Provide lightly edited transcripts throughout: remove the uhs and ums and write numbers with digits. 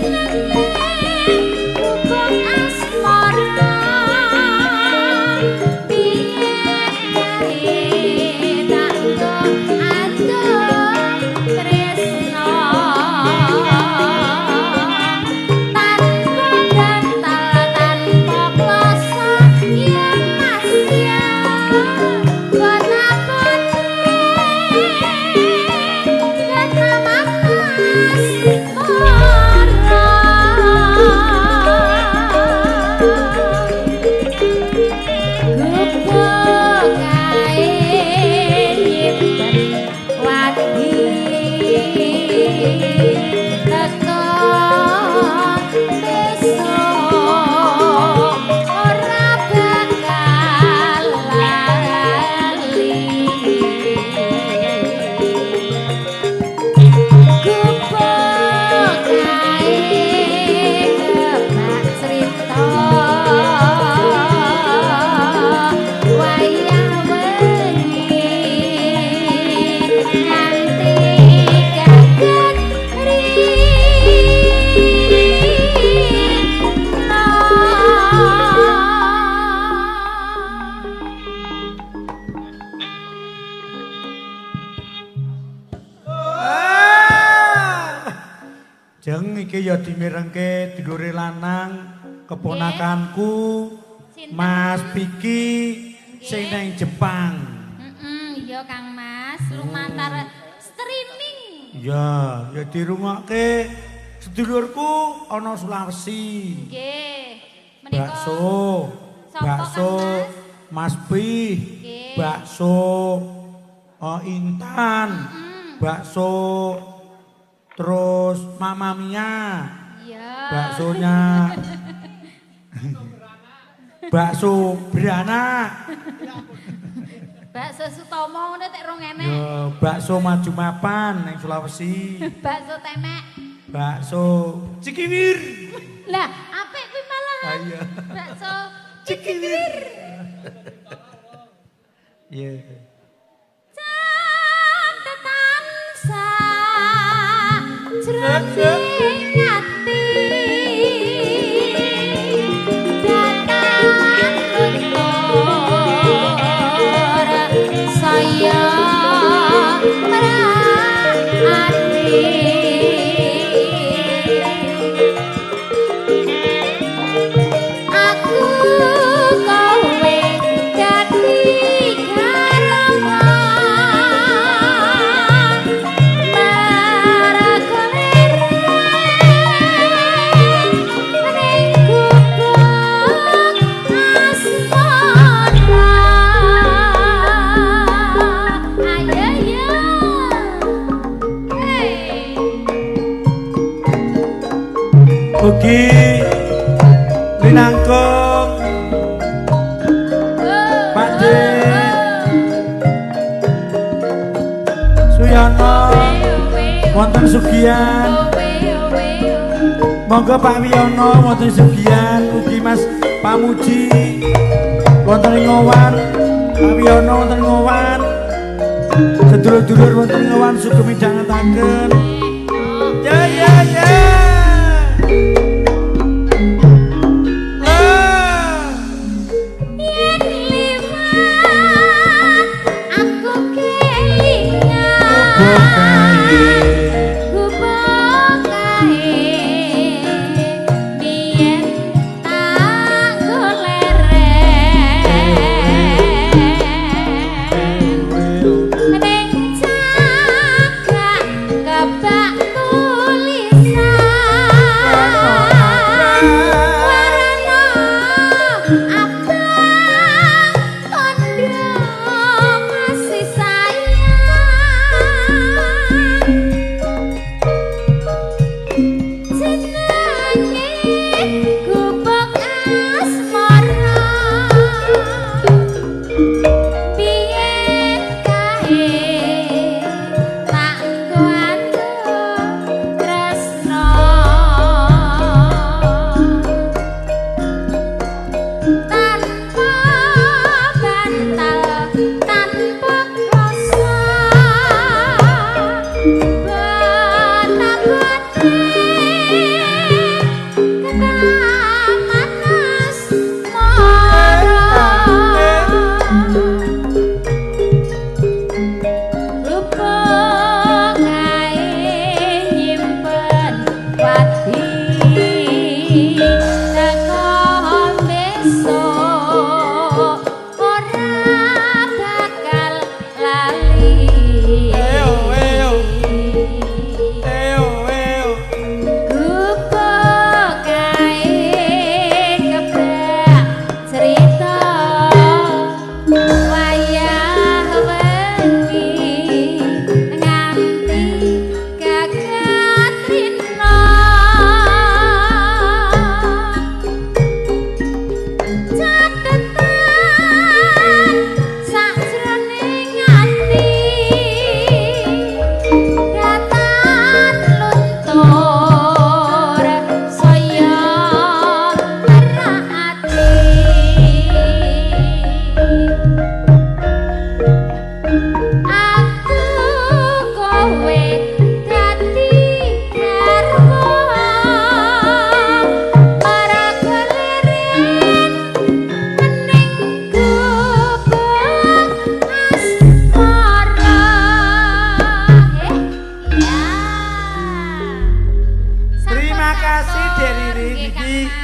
Jenenge gubuk asmara biyen kae tak nggo adol tresno tanpa bantal tanpa kloso ya Mas ya Ora bakal lali. Gubuk kae kebak crita wayah wengi nganti kaget rina. Jeng iki ya dimirengke dulure lanang keponakanku Sinten? Mas Piki sing nang Jepang. Iya Kang Mas, lumantar streaming. Ya, ya dirungokke sedulurku ana Sulawesi. Nggih. Menika Bakso, sapa, bakso Kang Mas Pi, Nggih. bakso Intan, bakso terus Mama Mia, Iya. baksonya bakso beranak, Bakso Sutomo ngono tek rong enek. ya bakso maju mapan nang Sulawesi, Bakso temek. bakso Cikiwir. Lah, apik kuwi malah. Iya. Bakso Cikiwir. Iya. Catetan sajroning ati datan luntur saya mrati. Aku kowe dadi garwa marang ning gubuk asmara. Ayo yo. Hey. Ugi linangkung Pak D. Suyono wonten Sugihan. Monggo Pak Wiyono wonten Sugihan, ugi Mas Pamuji wonten ing Ngowan, Pak Wiyono wonten Ngowan. Sedulur-dulur wonten Ngowan sugeng midhangetaken. Ya ya ya. Ah. Yen liwat aku kelingan gubuk kae biyen tak goleren ning cagak kebak tulisan. kasih Dek Riri. Niki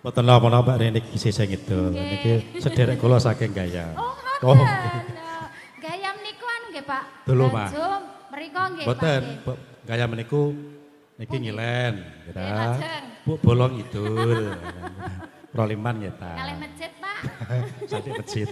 Mboten napa-napa Mbak niki sisih ngidul. Niki sederek kula saking Gayam. Oh, ngoten. Gayam niku anu nggih, Pak. Dulu, Pak. Mriko nggih, Pak. Mboten, Gayam niku niki ngilen, gitu. Bu bolong idul. Proliman nggih ta. Kalih masjid, Pak. Saking masjid.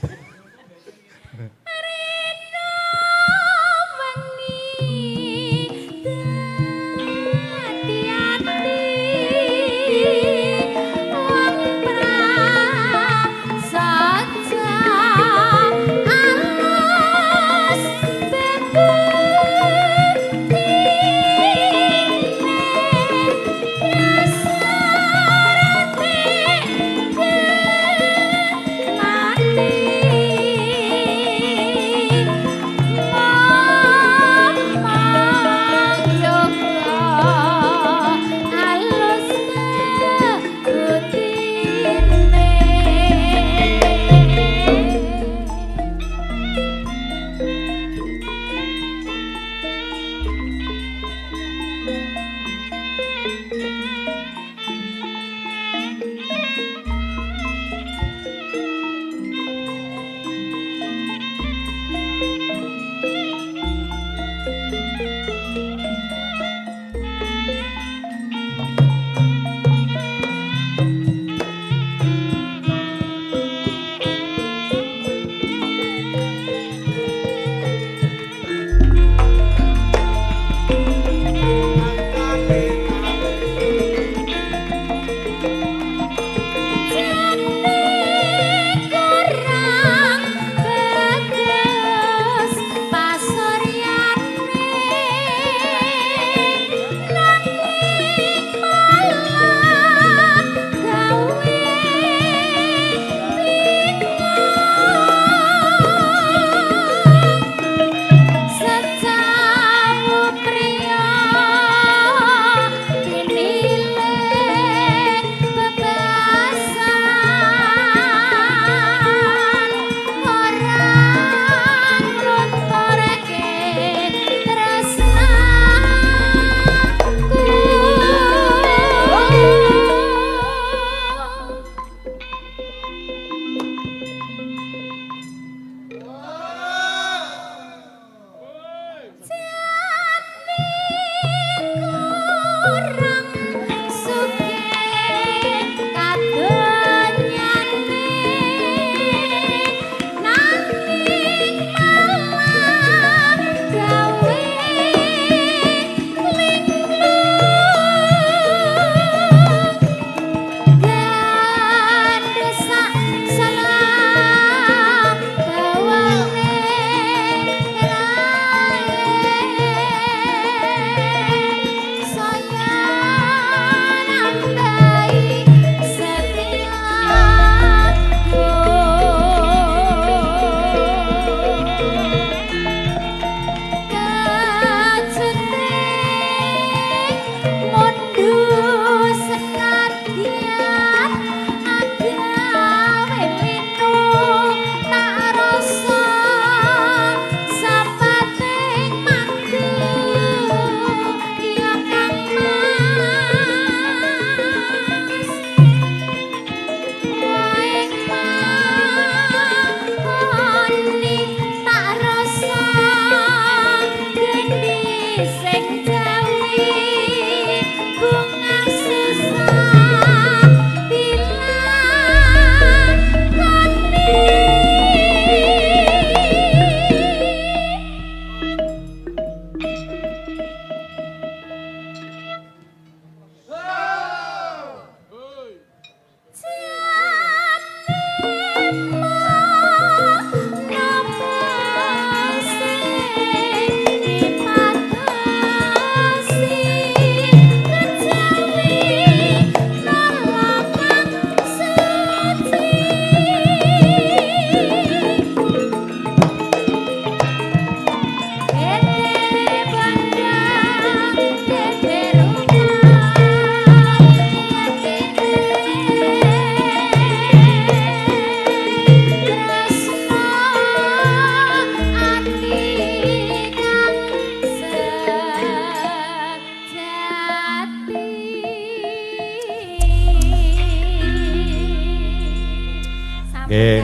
Nggih.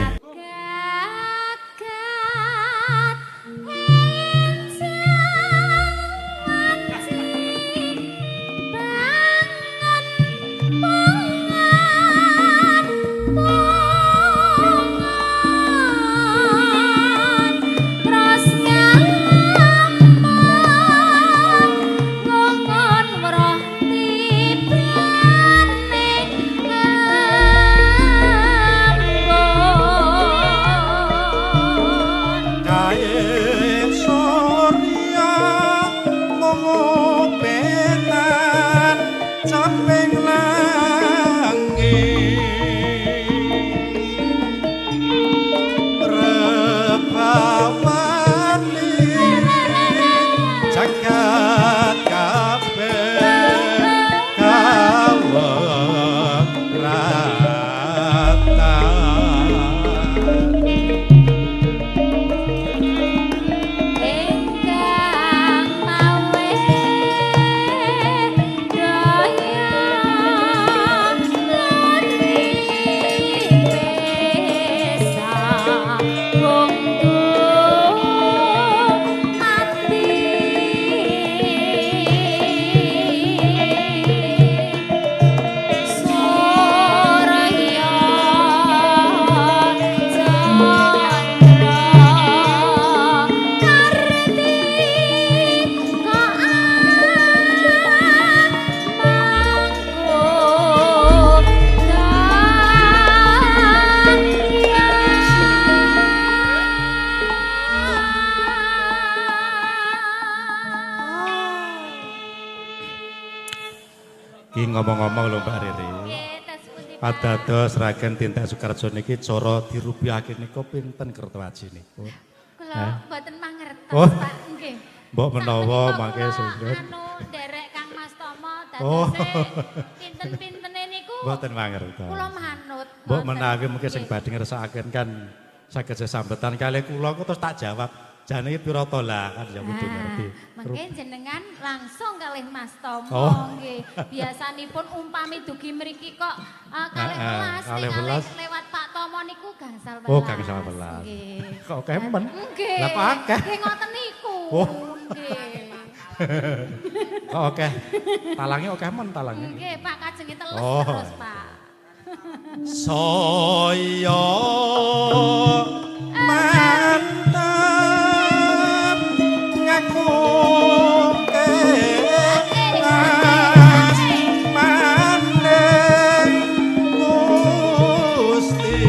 Gagat enjang wanci bangun pongan pongan terus ngalamon ngongon weruh tibane ambon. Kae surya mongopenan caping langit rebawani jagat kabeh kaweratan. Ingkang mawe daya ludri sagung mati Surya Candra Kartika mangku Ki ngomong-ngomong lho Mbak Riri. Padados Sragen Tindak Sukarjo niki cara dirupiyahke niku pinten Kertoaji niku? Kula mboten mangertos, Oh. Pak. Nggih. Mbok menawa Sakmenika mangke kula sing anu nderek Kang Mas Tomo Oh. dadose pinten-pintene niku mboten mangertos. kula manut. Mbok Ngoten. menawi mungkin sing Nggih. badhe ngersakaken kan saged sesambetan kalih kula kok terus tak jawab. Jane iki pira to lah kan ya kudu ngerti. Mungkin jenengan langsung kalih Mas Tomo Oh. nggih. Biasanipun umpami dugi mriki kok kalih Heeh, welas kalih ning welas. lewat Pak Tomo niku gangsal welas. Oh, gangsal welas. Nggih. Kok kemen? Nggih. Lah kok akeh? Nggih ngoten niku. Oh. Nggih. Kok akeh? Talange akeh men talange. Nggih, Pak kajenge teles Oh. terus, Pak. Saya mantap ngaku mas maning Gusti.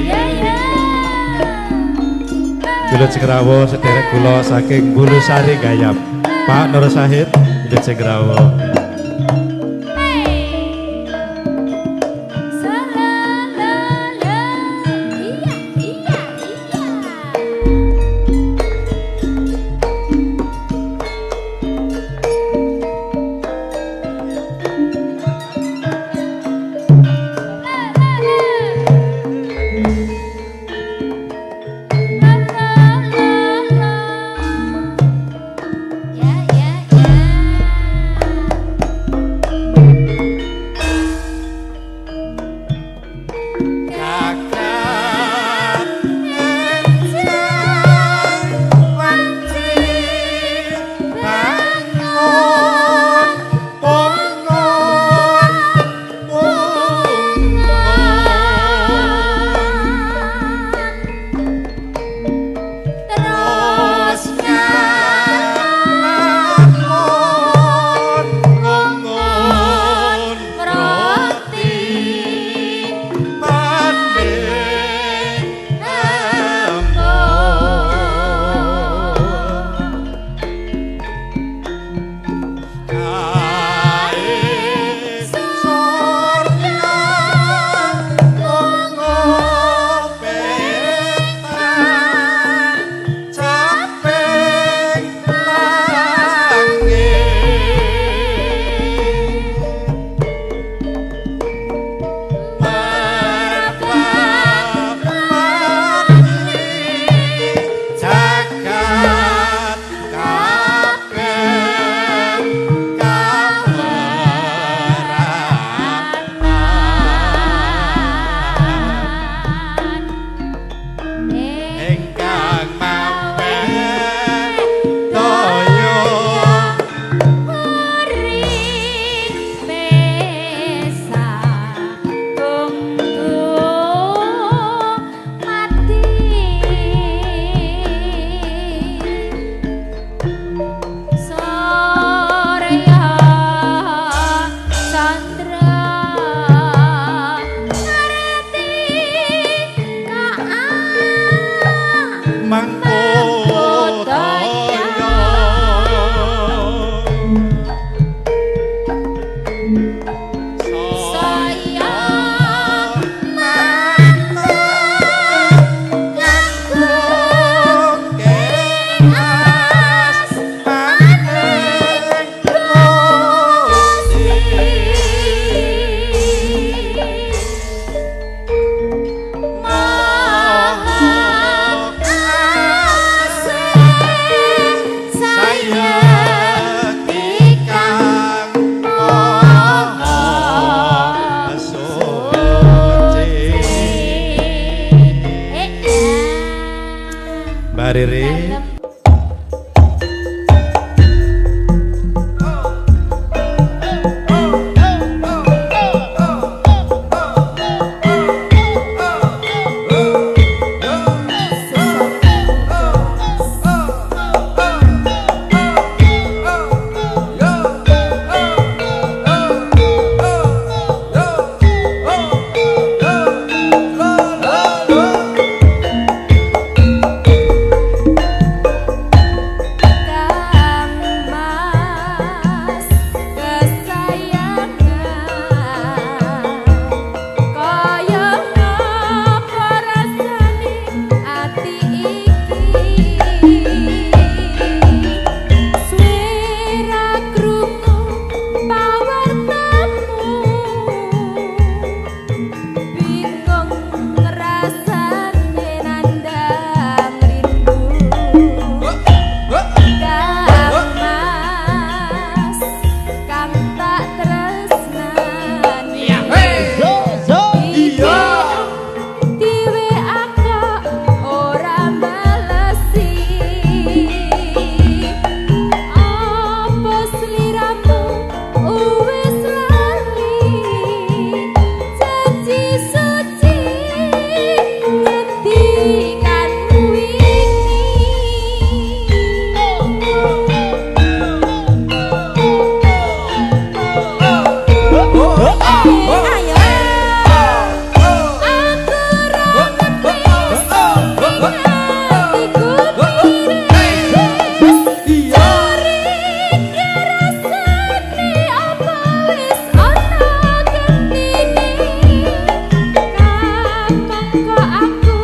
Ya ya. Wilujeng rawuh sederek kula saking Bulusari Gayam. Pak Nur Sahid, wilujeng rawuh. Hey. Salalala. Iya, iya, iya. La la la. La la la la. Ya ya ya. Mbak Riri. Dalem. Kang Mas kesayangan, kaya ngapa rasane ati iki, suwe ra krungu pawartamu, bingung rasane nandang rindu. Kang Mas, kang tak tresnani, iya diwe aku ora balesi. Apa sliramu wis lali janji suci ngendikanmu wingi? Ayo, aku ra ngerti atiku miris, curiga rasane apa wis ana gentine, kamangka aku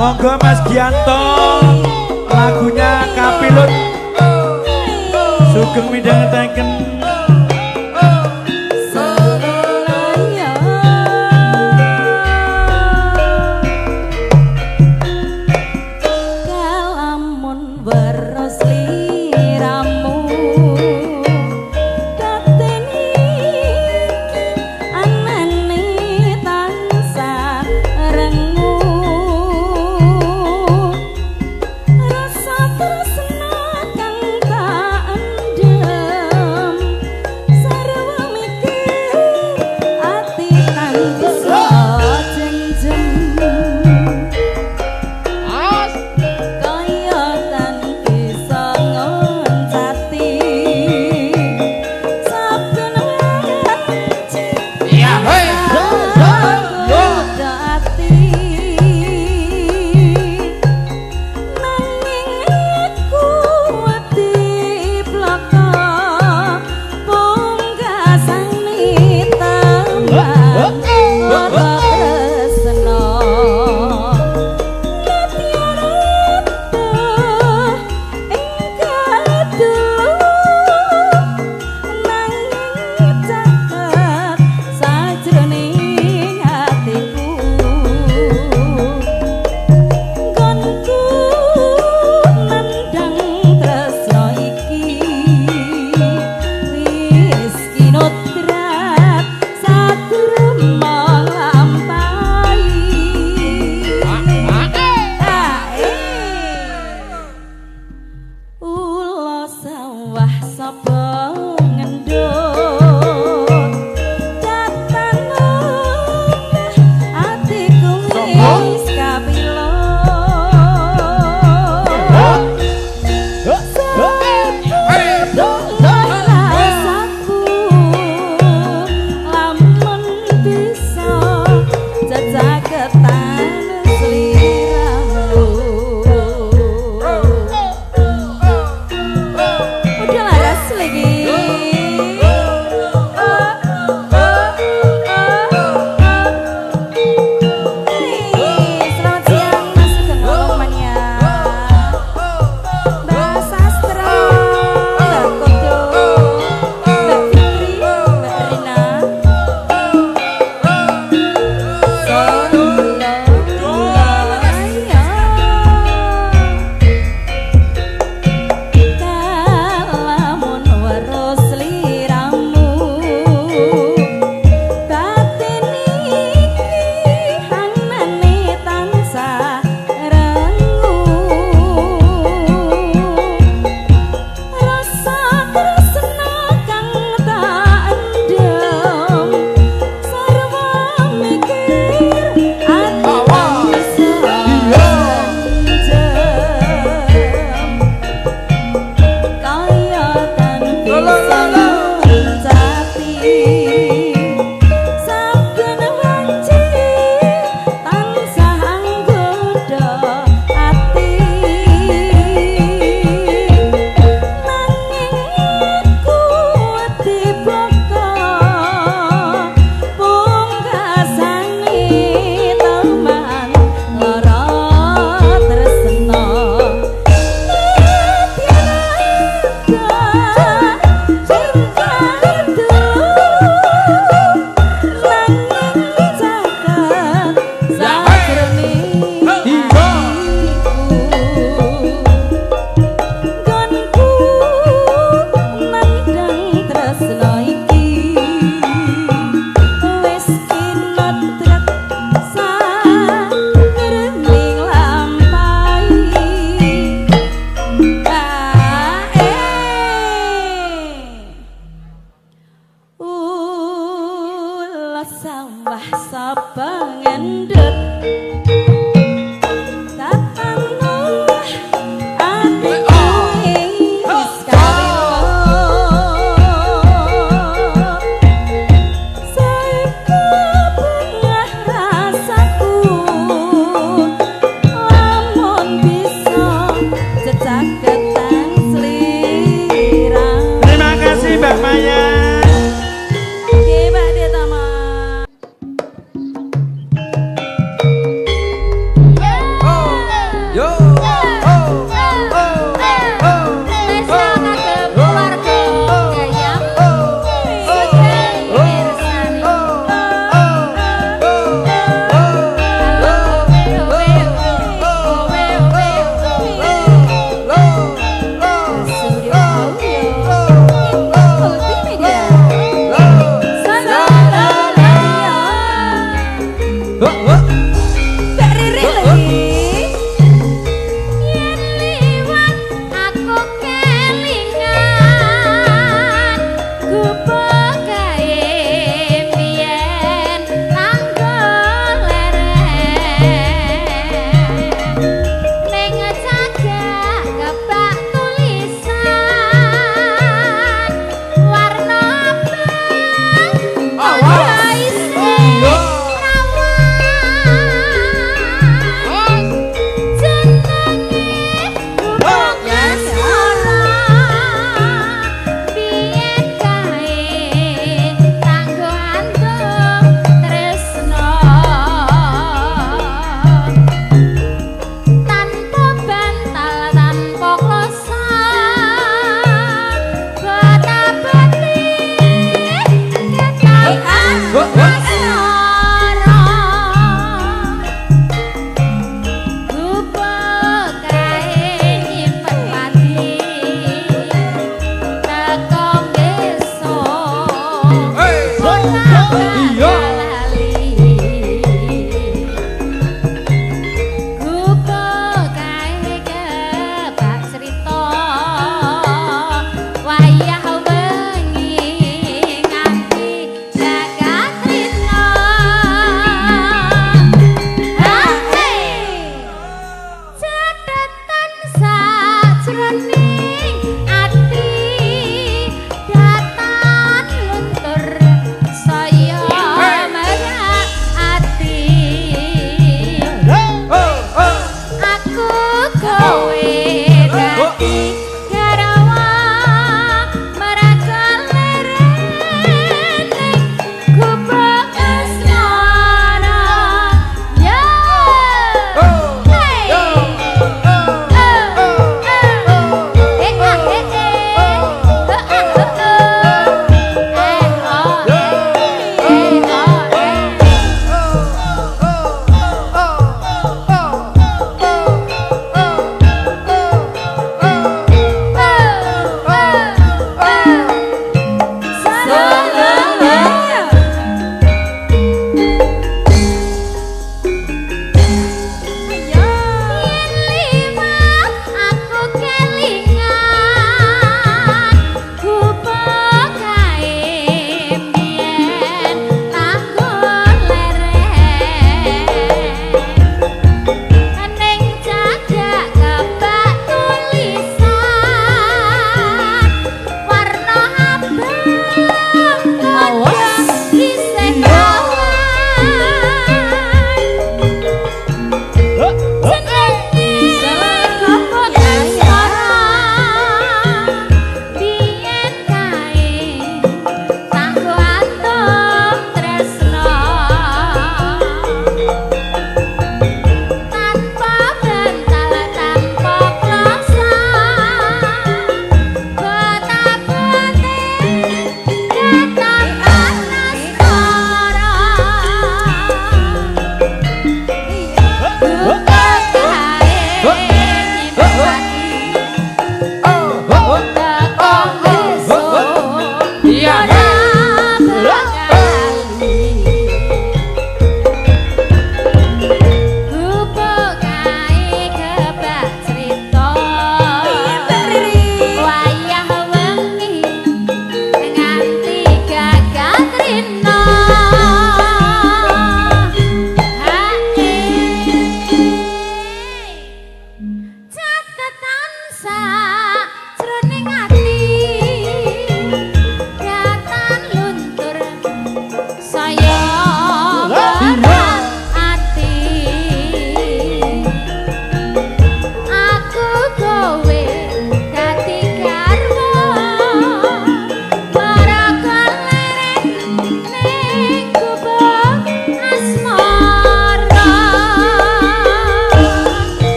Monggo Mas Gianto, lagunya Kapilut. Sugeng midhangetaken. Suralaya. Kalamun weros liramu dateni iki anane tansah rengu rasa tresna kang tak endem.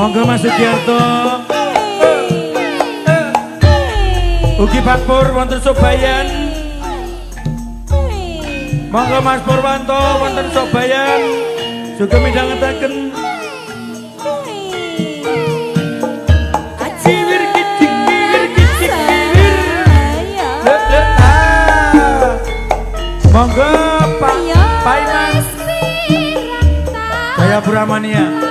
Monggo Mas Sugiarto. Ugi Pak Pur wonten Sobayan. Monggo Mas Purwanto wonten Sobayan. Sugeng midhangetaken. Kiwir kicik kiwir kicik kiwir. Le le ah. Monggo Pak Paiman Jayapura Mania.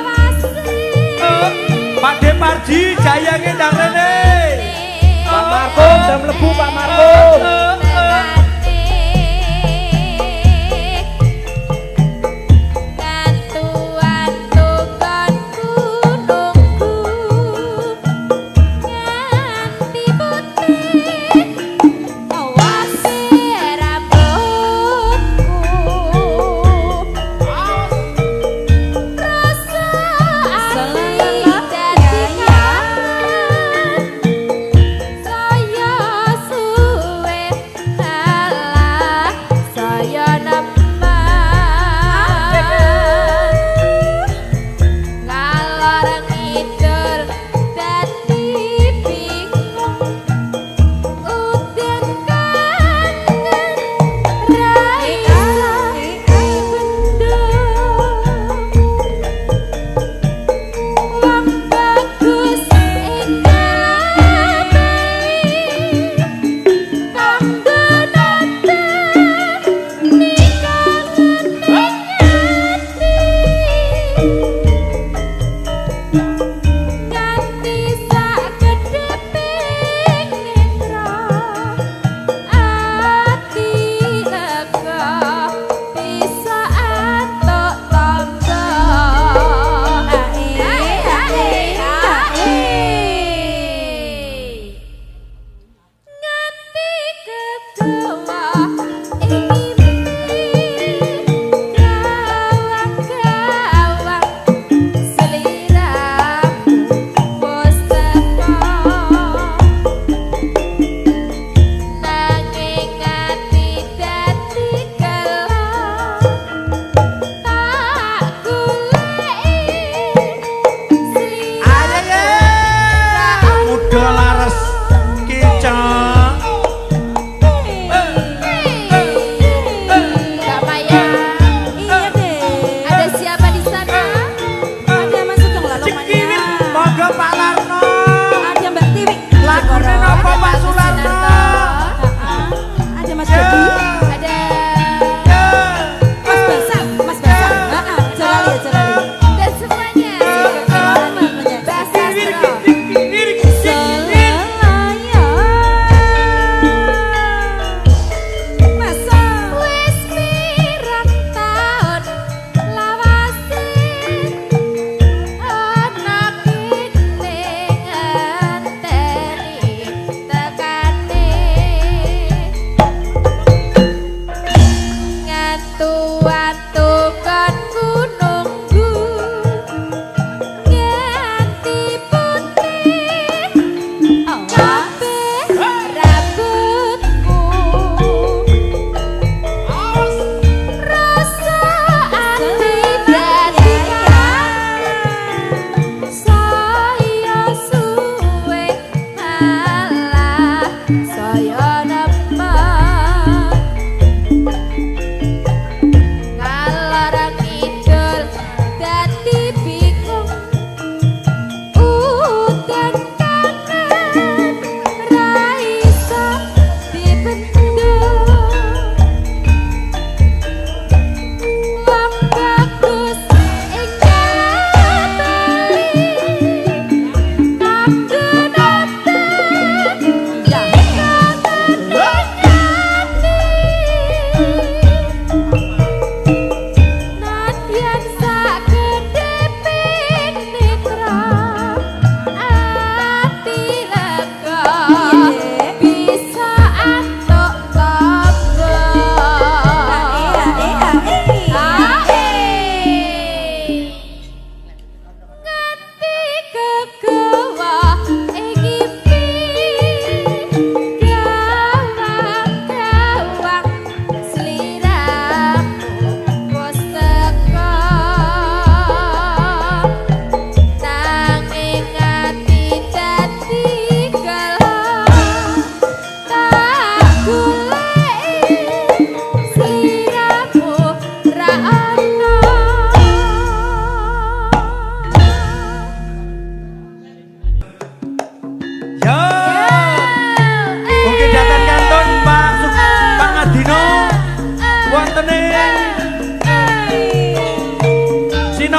Pak Deparji jayange ndang rene. Pak Marco jam mlebu Pak Marco.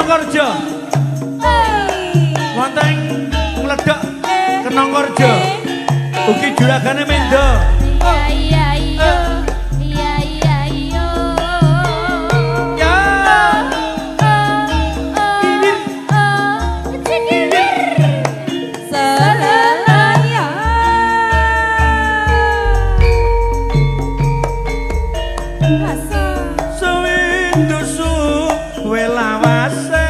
Kenongkorjo. Wonten Ngledok Kenongkorjo. Ugi juragane Mendo. Iya iya iya iya iya. Ya. Sewindu suwe lawase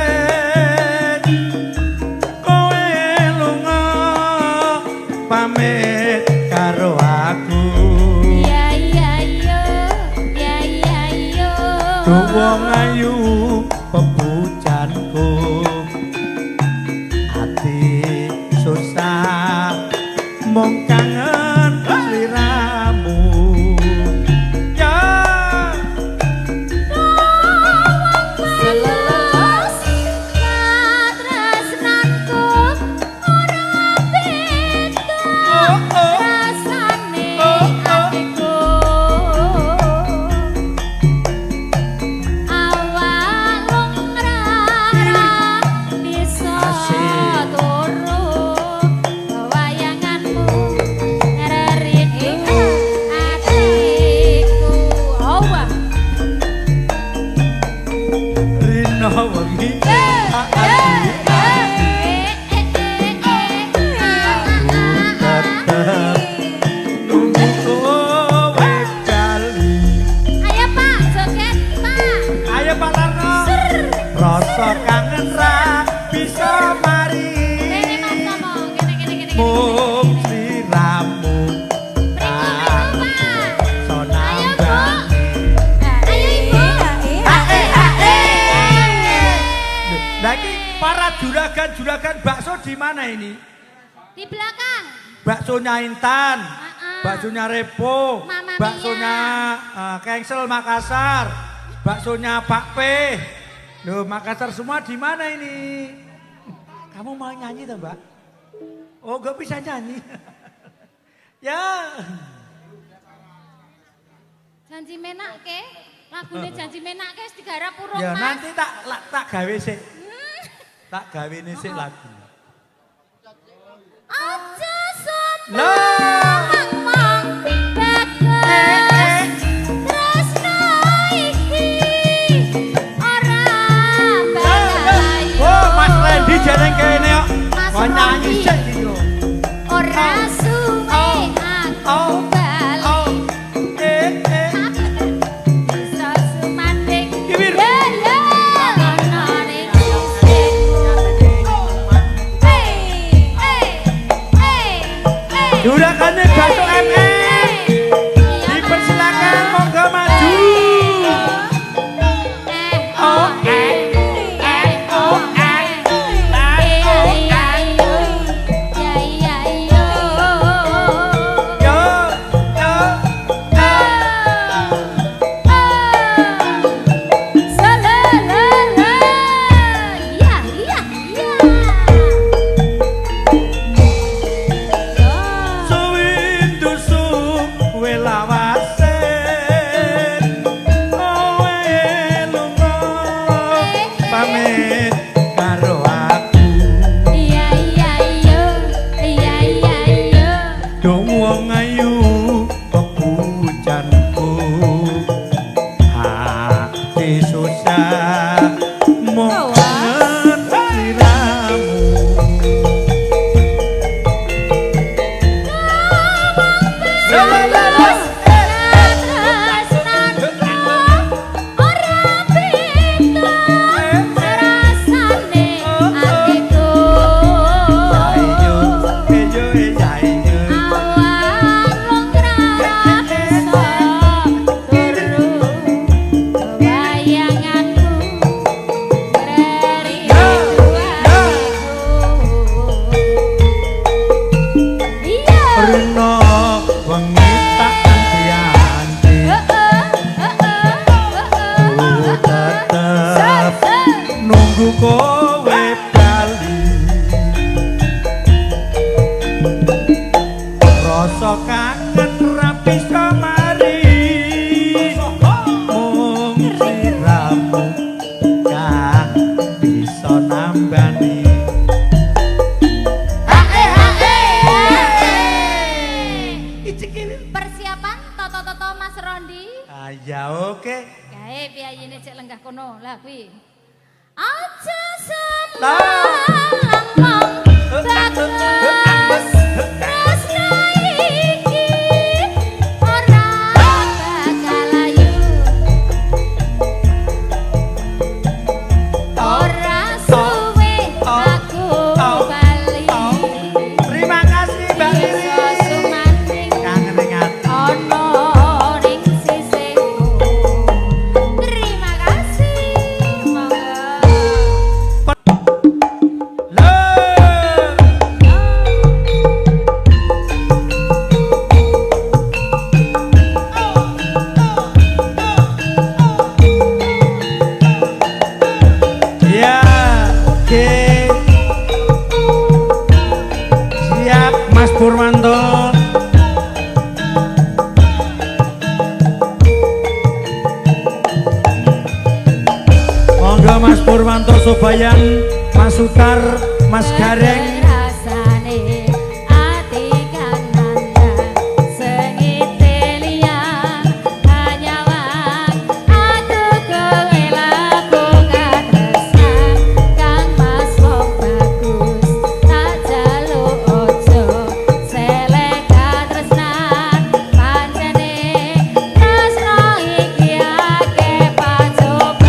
kowe lunga pamit karo aku. Iya iya iya iya iya iya. Wong ayu pepujanku ati susah mung kangen sliramu. Ya. Katresnanku ora beda rasane atiku. Awak lungrara bisa turu wayanganmu rerindu atiku. Oh, wah. Rino wengi tetep nunggu kowe bali. Ayo Pak, joget Pak. Ayo Pak Tarno. Rasa kangen ra bisa mari. Kene Mas Tomo, kene kene kene. Mung sliramu Mriku mriku Pak. so Ayo Bu. nambani. Ayo Ibu. Lah iki para juragan-juragan bakso di mana ini? Di belakang. Baksonya Intan, Ah-ah. baksonya Repo, Mamma Mia. baksonya Kengsel Makassar, baksonya Pak P. Loh, Makassar semua di mana ini? Kamu mau nyanyi toh, Mbak? Oh, gak bisa nyanyi. Ya. Janji menakke, lagune janji menakke wis digarap urung Ya Mas. nanti tak tak gawe sik. Tak gawene sik lagu. Aja sombong Lah. mong bagus tresno iki ora bakal Oh, Mas Randy jeneng kene kok. Mas Mau nyanyi Randy. sik iki yo. Ora suwe aku Oh. bali Oh. Eh eh. bisa sumanding Kiwir. ya ya ana ning isihku. Hey hey hey hey. Juragane bakso MM. Iya, Dipersilakan Mas. monggo maju. Oh eh eh oh eh eh iya iya iya iya. Yo yo yo. Sewindu suwe lawase kowe lunga pamit karo aku. Dong wong ayu pepujanku hati susah mung kangen sliramu. La la la la. Ayo ayo ayo. Rino wengi tak anti-anti ku tetep nunggu kowe bali. Rasa kangen ra bisa mari mung sliramu kang bisa. Kono lah kuwi. Aja semalang mong bagus tresna iki ora bakal ayu. Ora suwe aku bali. Terima kasih Mbak Iso Riri. sumanding Kangen ning ati. ana ning sisihku. Terima kasih. Monggo. Lho. Ya, oke. Siap Mas Purwanto. Monggo Mas Purwanto Sobayan, Mas Sutar, Mas Gareng. Rasane ati kang nandang sengite liyang hanyawang aku kowe laku katresnan kang Mas wong bagus tak jaluk aja seleh katresnan pancene tresno iki akeh pacoban.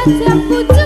Nyambut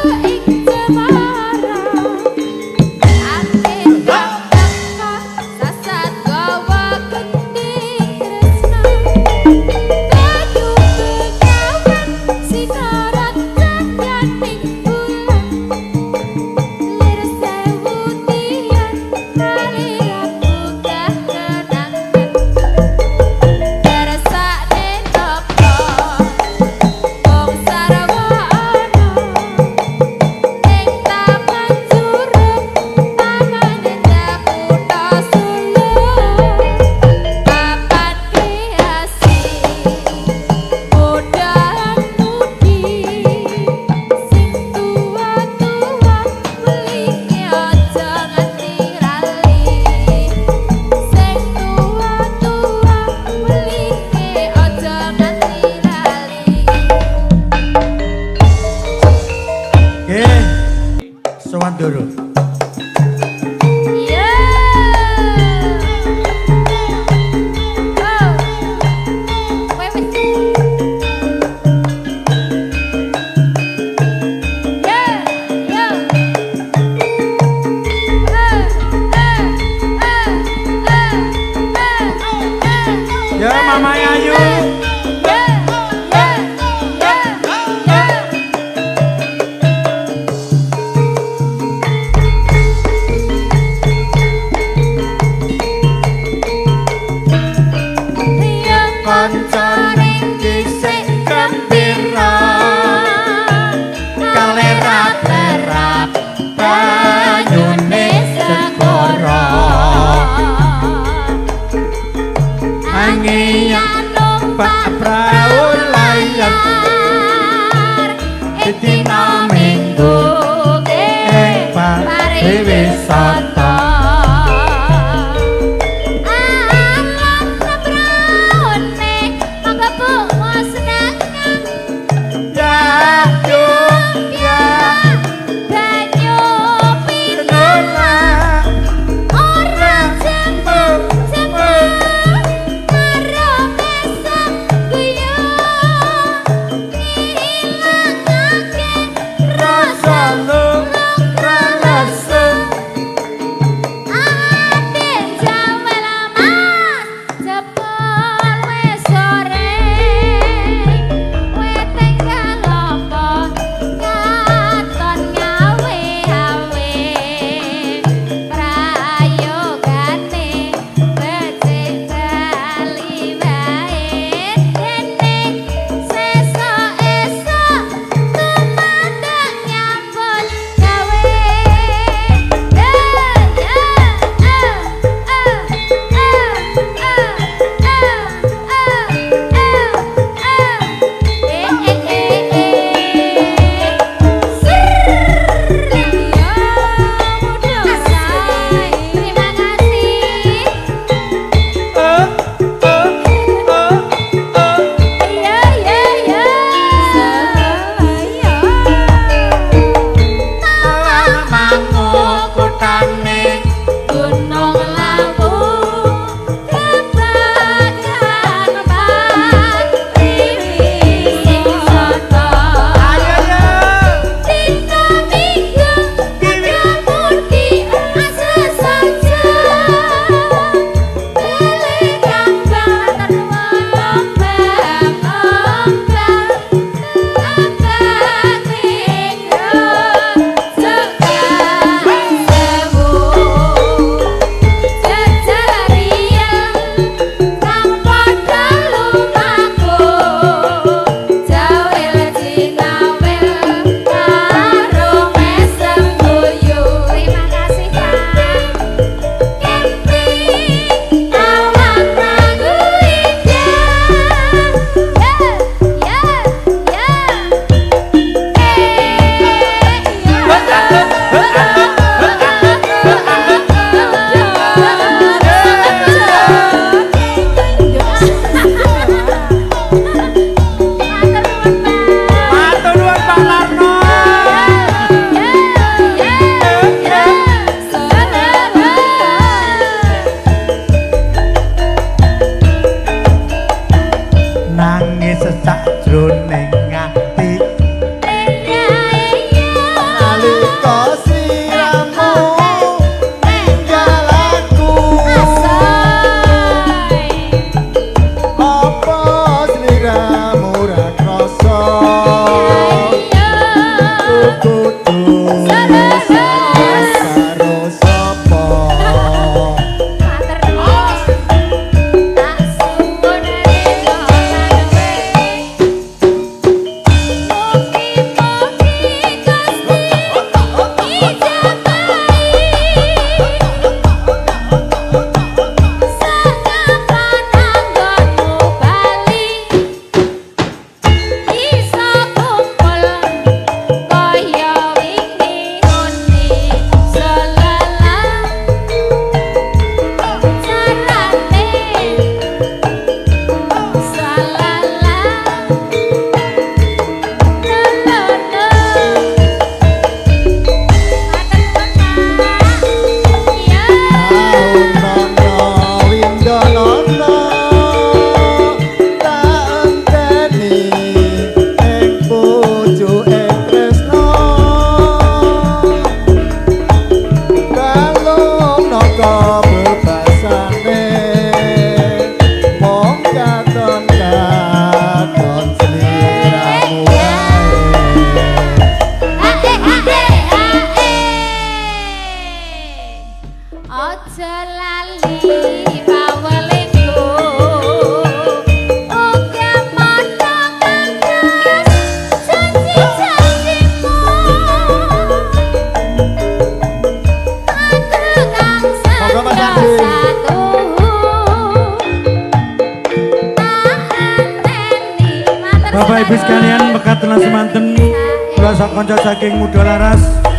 Bapak Ibu sekalian, mekaten semanten kula sak kanca saking Muda Laras.